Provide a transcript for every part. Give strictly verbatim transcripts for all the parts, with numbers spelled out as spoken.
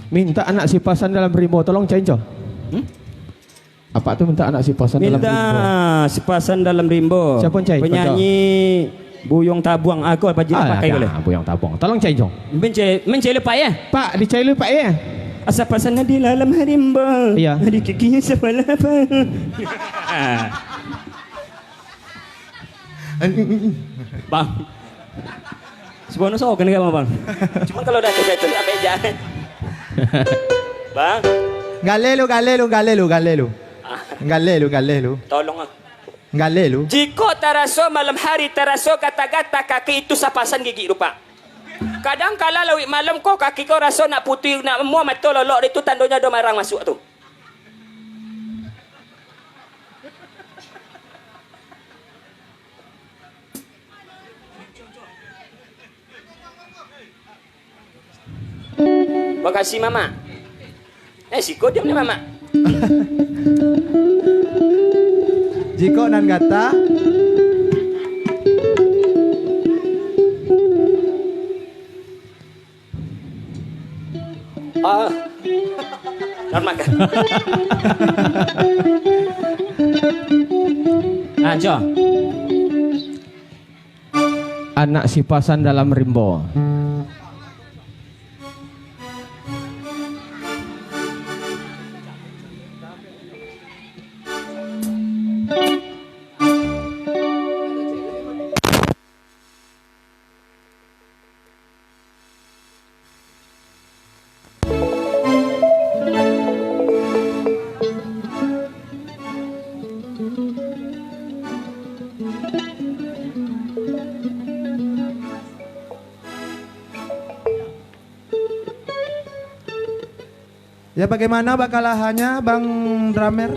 Mintak anak sipasan dalam rimbo, tolong cai, Cong. Hmm? Apak tu mintak anak sipasan dalam rimbo. Mintak sipasan dalam rimbo. Siapa, Cai? Penyanyi Buyuang Tabuang. Aku apa jinak pakai ko leh? Buyuang Tabuang. Tolong cai, Cong. Mencai, mencai lepak, ya? Pak, dicai lepak, ya? Asa pasan di dalam rimbo. Iya. Di kiki sebelah apa? Bang. Sebenarnya so kan, Bang? Cuma kalau dah kayak itu, sampai aja. Bang. Galeh lu, galeh lu, galeh lu, galeh lu. Ah. Galeh lu, galeh lu. Tolong, ah. Galeh lu. Jiko taraso malam hari, taraso gata-gata kaki itu sapasan gigi rupa. Kadang kala lawik malam ko kaki ko raso nak putuih, nak mua mato lolok, itu tandonyo ado marang masuk tu. Makasih, Mamak. Eh, siko diam ni, Mamak. Jiko nan gata. Ah. Normal kan? Nah, Jo. Anak sipasan dalam rimbo. Ya, bagaimana bakalahannya, Bang Drummer?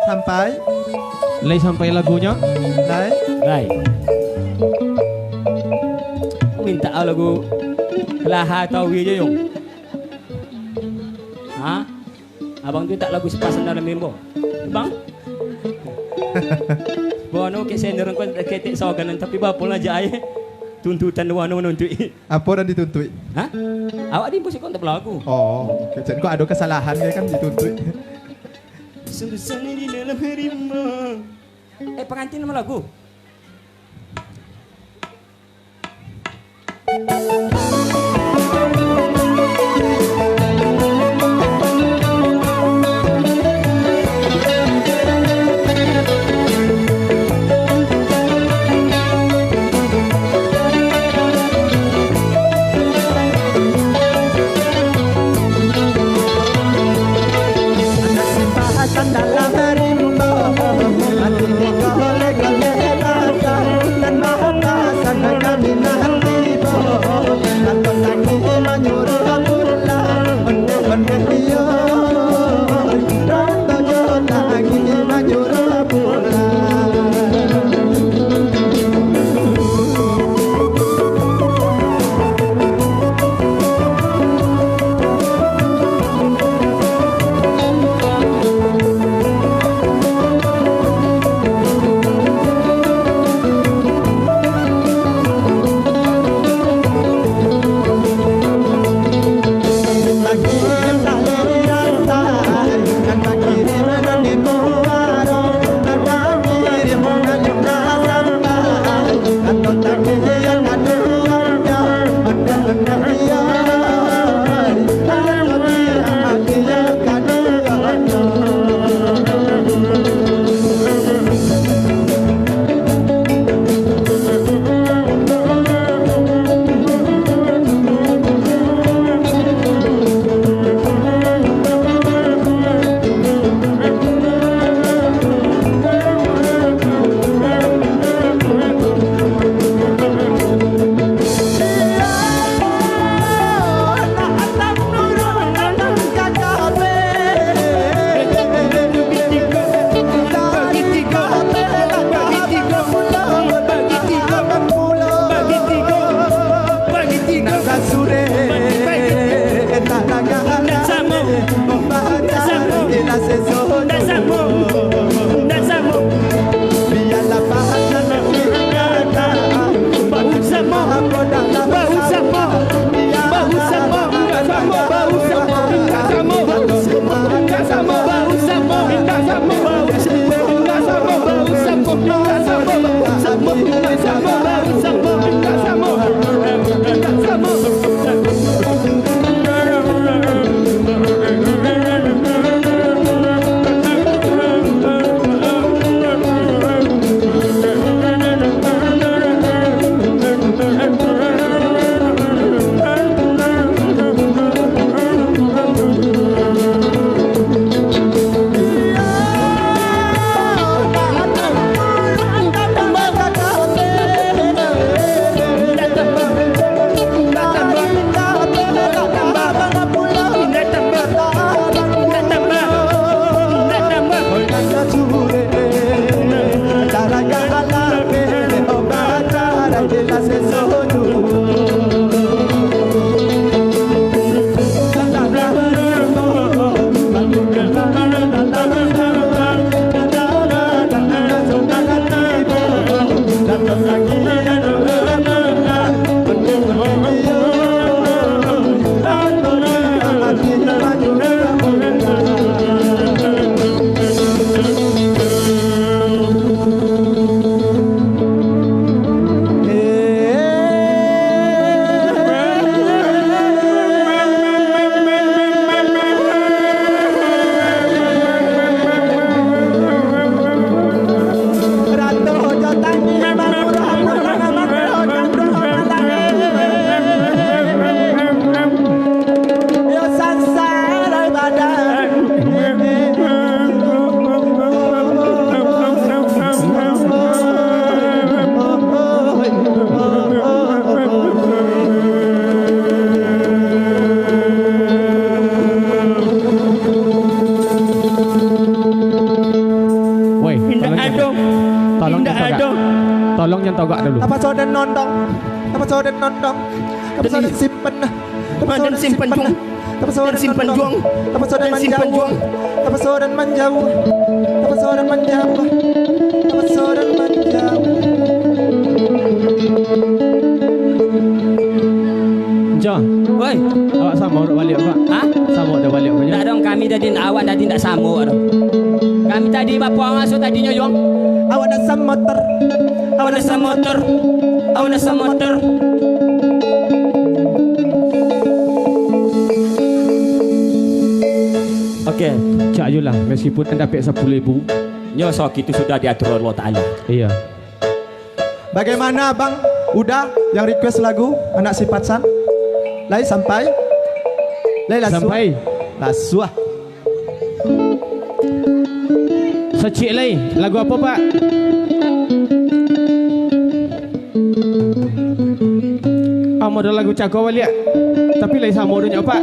Sampai? Lai sampai lagunyo? Lai? Lai. Mintak lagu Laha Tawi je, Yong. Ha? Abang tu tak lagu Sipasan Dalam Rimbo. Bang? Bono ke sender ko ketek soganan, tapi bapo lah jai. Tuntutan wano nuntuik. Apo nan dituntuik? Hah? Awak di musik kok tak belagu? Oh, kecek kok ada kesalahan kayak kan dituntuik. Sudah di dalam rimbo. Eh, pengantin nama lagu? Togak dulu. Tapaso den nondong, tapaso den nondong, tapaso den simpan, tapaso den simpan juang, tapaso den simpan juang, tapaso den manjauah, tapaso den manjauah, tapaso den manjauah, tapaso den manjauah. Jo. Woi. Awak samo dek baliak, Pak? Hah? Samo dek baliak, Pak? Ndak dong, kami tadi, awak tadi ndak samo dong. Kami tadi bapuang aso tadinyo, Yong. Awak ndak samo ter. Awak ndak samo ter. Awak ndak samo ter. Oke. Cak ajolah, meskipun dapek sapuluah ribu. Nyo, so, itu sudah diatur Allah Ta'ala. Iya. Bagaimana Abang Uda yang request lagu Anak Si Patsan? Lai sampai? Lai lasuah? Sampai. Lasuah. Sacik lai, lagu apo, Pak? Ah, model lagu cako baliak. Tapi lai samo dek nyo, Pak.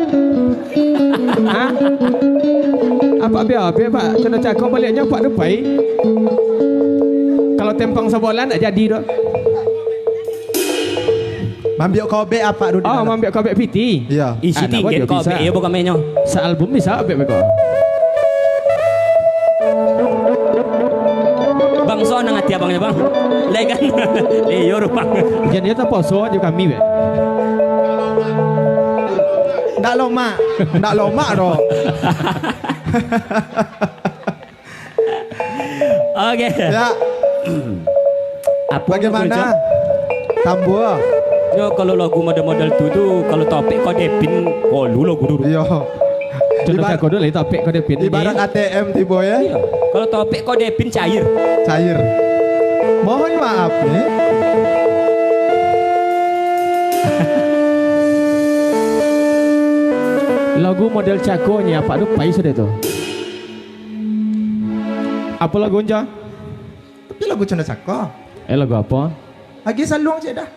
Ha? Apak bia abe, Pak? Cando cako baliaknyo, Pak, tu pai. Kalau tempang sabola ndak jadi doh. Mambiak kobek apak tu di dalam. Oh, mambiak kobek piti? Iyo. Isi. Ah, ndak tinggi buek kobek bisa. Iyo, bukan mainyo. Saalbum bisa abek beko. Bang, sonang ati abangnyo, Bang. Lai kan? Iyo, rupang. Jan iyo taposo jo kami, be. Ndak lomak. Ndak lomak doh. Oke. Ya. Apo bagaimana? Tambua. Yo, kalau lagu model-model tu, tu, kalau Taufik Kodepin, kolu lagu tu. Iyo. Contoh ibar-, cako dulu lah, Taufik Kodepin ni. Ibarat A T M tibo, ya. Iyo. Kalau Taufik Kodepin cair. Cair. Mohon maaf, ni. Lagu model cako ni, apak tu pai sudah tu. Apo lagu, Njo? Tapi lagu Cando Cako. Eh, lagu apo? Agiah saluang ciek dah.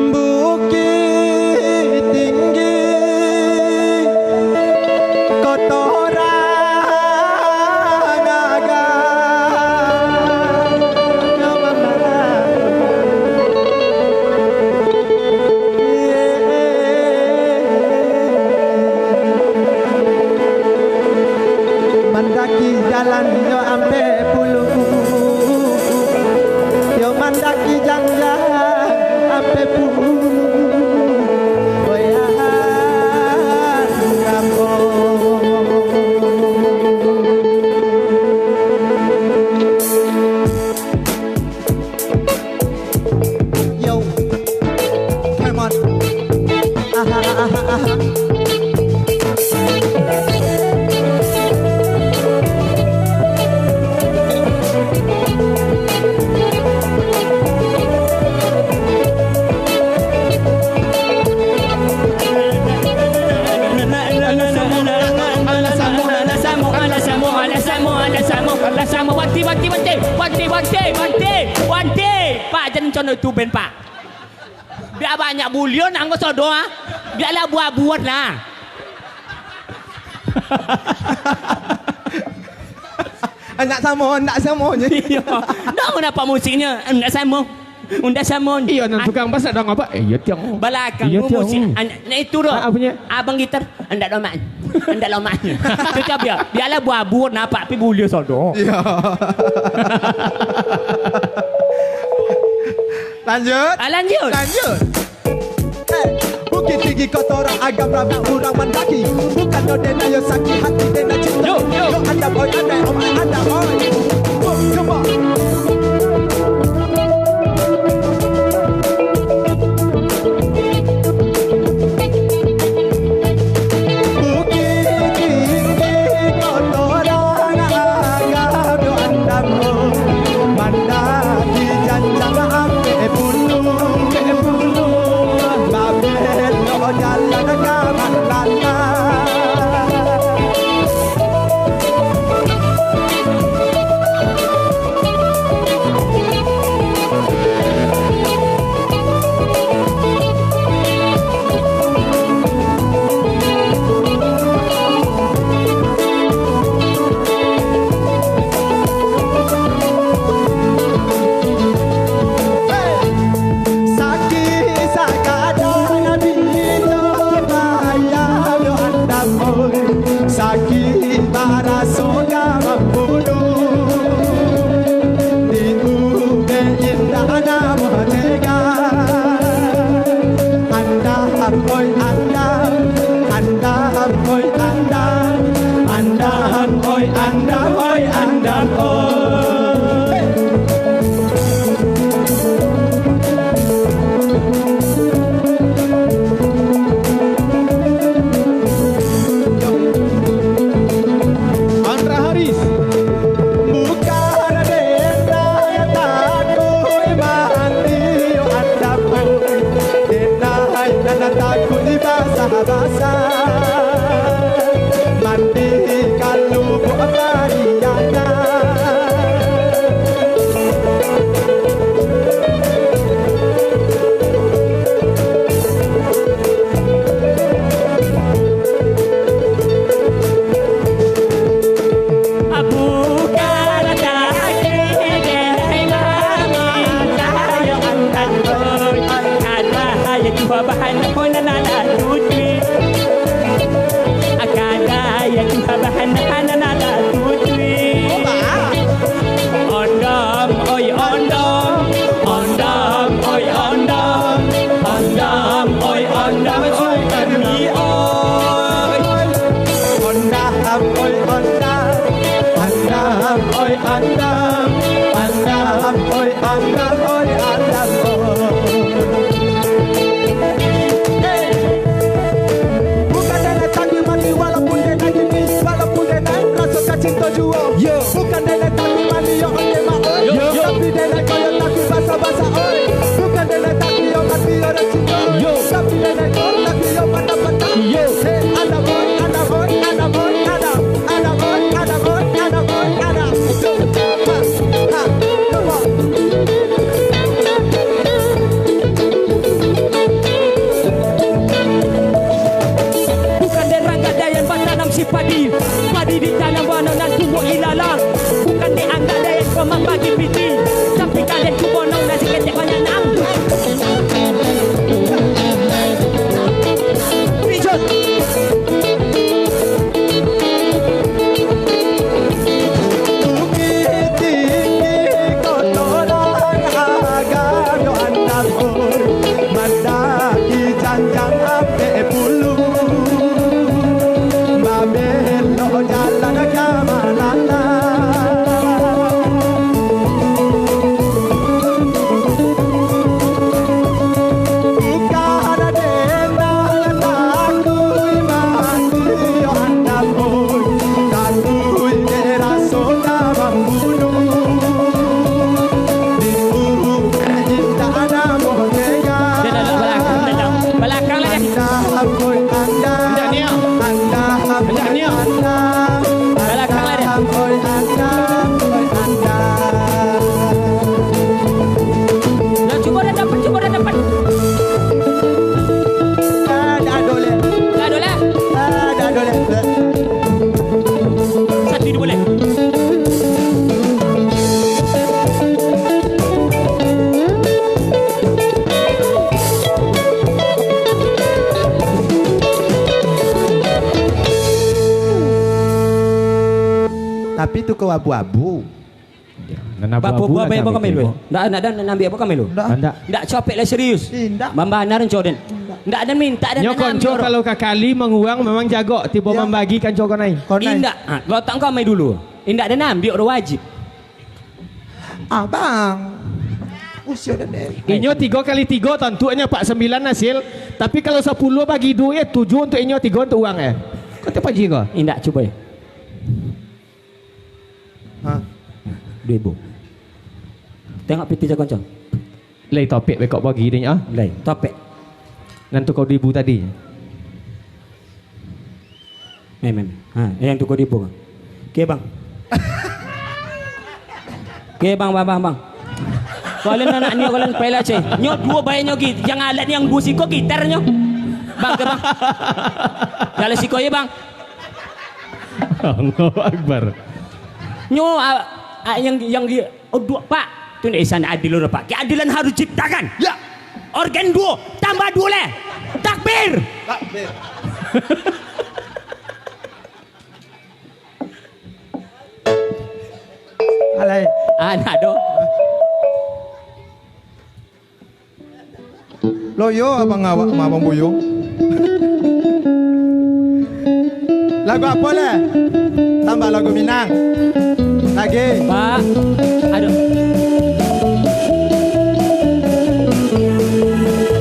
Bukik Tinggi, kotoran agak. Mandaki jalan yo ampek puluah, yo mandaki janjang ampek puluah, oya rambo. Yo, come on. Aha, aha, aha. Alah samo, alah samo, alah samo, alah samo, alah samo, alah samo, alah samo, banti, banti, banti, banti, banti, banti, banti. Pak, jan cando itu ben, Pak. Bia banyak bulion anggo sodo, ah. Bialah buah-buahan lah. Ndak samo, ndak samo je. Iyo. Ndak, kenapa musiknyo ndak samo? Ndak samo. Iyo, nan tukang bas ndak danga, Pak. Eh, iyo, tiang. Balakang. Iyo, tiang. Musik, an-, nah, itu doh. Ah, apanya? Abang gitar, ndak lomak. Ndak lomak. Tu coba, bialah buah-buahan, Pak, tapi bulion sodo. Iyo. Lanjut. Ah, lanjut. Lanjut. Eh, Bukik Tinggi kotoran agam, rabak urang mandaki. Bukannyo dek nan yo sakik hati, dek nan cinto. Yo, yo. Yo, anda boy, anda om, anda boy. Oh, come on. Bukik Tinggi kotoran agam, yo anda boy. Oi andam, andam, oi andam, andam, oi andam, oi andam, oi. Andra Haris. Bukan dek takuik mati yo andam, dek nan takuik basah-basah. Mandi ka lubuak pariangan. Bukan kaki dek mami, kayo angkat, oi. Ada aja tuha bahan pun nana tutup. Kada ya tuha bahan nana tutup. Ondom, oi, ondom. Ondom, oi, ondom. Ondom, oi, ondom, oi, kami, oi. Ondom, oi, ondom. Ondom, oi, ondom. Ondom, oi, ondom, oi, ondom, oi. Hey! Bukan dek takuik mati, walaupun dek gini, walaupun dek raso ka cinto juo. Yo. Bukan dek takuik mati, yo, oke, mak, oi. Yo, yo. Tapi dek koyo takuik basah-basah, oi. Bukan dek takuik yo mati, yo, dak cinto. Yo. Tapi dek takuik yo patah-patah. Yo. Hey, andam, oi, andam, oi, andam, oi, andam. Andam, oi, andam, oi, andam, oi, andam. Ha, ha, come on. Bukan dek rangga dayan batanam si padi, padi ditanam bana nan tumbuah ilalang. Bukan dek angga dayan ko mambagi piti, tapi kalian tu bonong nasi ketek banyak nang. Richard. Bukik tinggi kotoran agak yo andam, oi. Mandaki janjang ampek puluah, babelok jalan ka Malala. Bukan dek takuik mati yo andam, oi. Takuik dek raso ka mambunuah. Di bumi indak namo tega. Dah, dah, dah, balakang, dah, dah. Balakang lah, dah. Andam, oi, andam. Indak, ni, ah. Andam, indak, ni, ah. Andam, balakang lah, dah. Andam, oi, andam, oi, andam. Lah, cubo dah dapat, cubo dah dapat. Ah, dak ado lai. Dak ado lai? Ah, dak ado lai. Satu, duo, boleh. Tapi tu kau abu-abu. Nan abu-abu lah bapak-bapak kami kami lu. Ndak, ndak ada nan ambiak apo kami lu. Ndak. Ndak. Ndak, capek lah serius. Indak. Mambanar, Cok, den. Indak. Ndak ada minta, ada. Nyo nan konco ambiak. Kalau kakali manguang memang jago, tibo mambagi kanco konai. Konai. Indak. Ha, kalau tak kami dulu. Indak ada nan ambiak, udah wajib. Abang. Usio den deh. Inyo tigo kali tigo tantuaknyo pak sambilan hasil. Tapi kalau sapuluah bagi duo, tujuah untuk inyo, tigo untuk uang, eh. Kau tiap haji kau? Indak, cubo, eh. Ha. Duo ribu. Tengok piti cak konco. Lai topek bekok pagi ni, ah. Lai topek. Nan tu kau duo ribu tadi. Meh, meh, meh. Ha, yang tu kau duo ribu. Oke, bang. Oke, bang, bang, bang, bang. Kalian anak nyo, kalian pelak, ceh. Nyo duo bae nyo gi-, yang alat yang duo siko gitar nyo. Bang, ke bang. Jalan siko ye, bang. Allahu Akbar. Nyo, a, a, yang, yang di, oh, duo, Pak. Tu ndak isan adil lo, Pak. Keadilan harus ciptakan. Ya. Organ duo, tambah duo leh. Takbir. Takbir. Alai. Anak do. Loyo abang awak mah, Abang Buyu. Lagu apo lai? Tambah lagu Minang. Lagi. Pak. Aduh.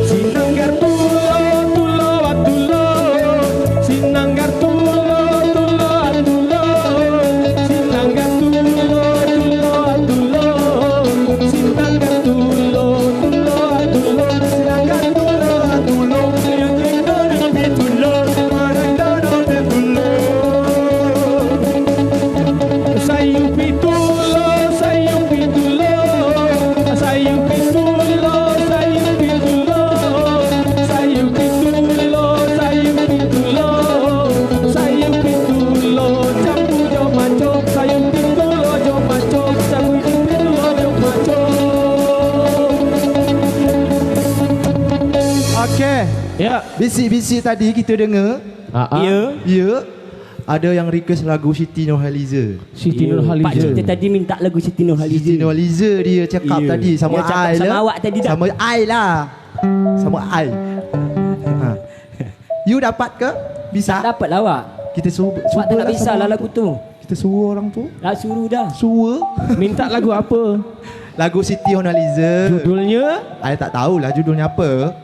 Sinanggar tulo, tulo, tulo. Sinanggar tulo, tulo, tulo. Sinanggar tulo, tulo, tulo. Sinanggar tulo, tulo, tulo. Sinanggar tulo, tulo. Oke. Ya. Bisik-bisik tadi kita dengar. Ah, ah. Ya. Ya. Ada yang request lagu Siti Nurhaliza. Siti Nurhaliza. Pak Cik tadi minta lagu Siti Nurhaliza. Siti Nurhaliza dia cakap tadi sama Dia cakap ai sama lah. Awak tadi dah. Sama ai lah. Sama ai. Ha. You dapat ke? Bisa? Tak dapat lah awak. Kita suruh, Sebab tak suruh nak lah bisa sama lah orang lagu tu. Tu. Kita suruh orang tu. Nak suruh dah. Suruh. Minta lagu apa? Lagu Siti Nurhaliza. Judulnya? Ai tak tahulah judulnya apa.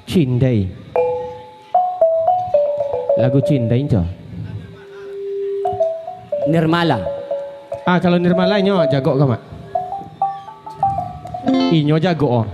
Cindai. Lagu Cindai nyo. Nirmala. Ah, kalau Nirmala nyo jagok ka, Mak? Inyo jagok, oh.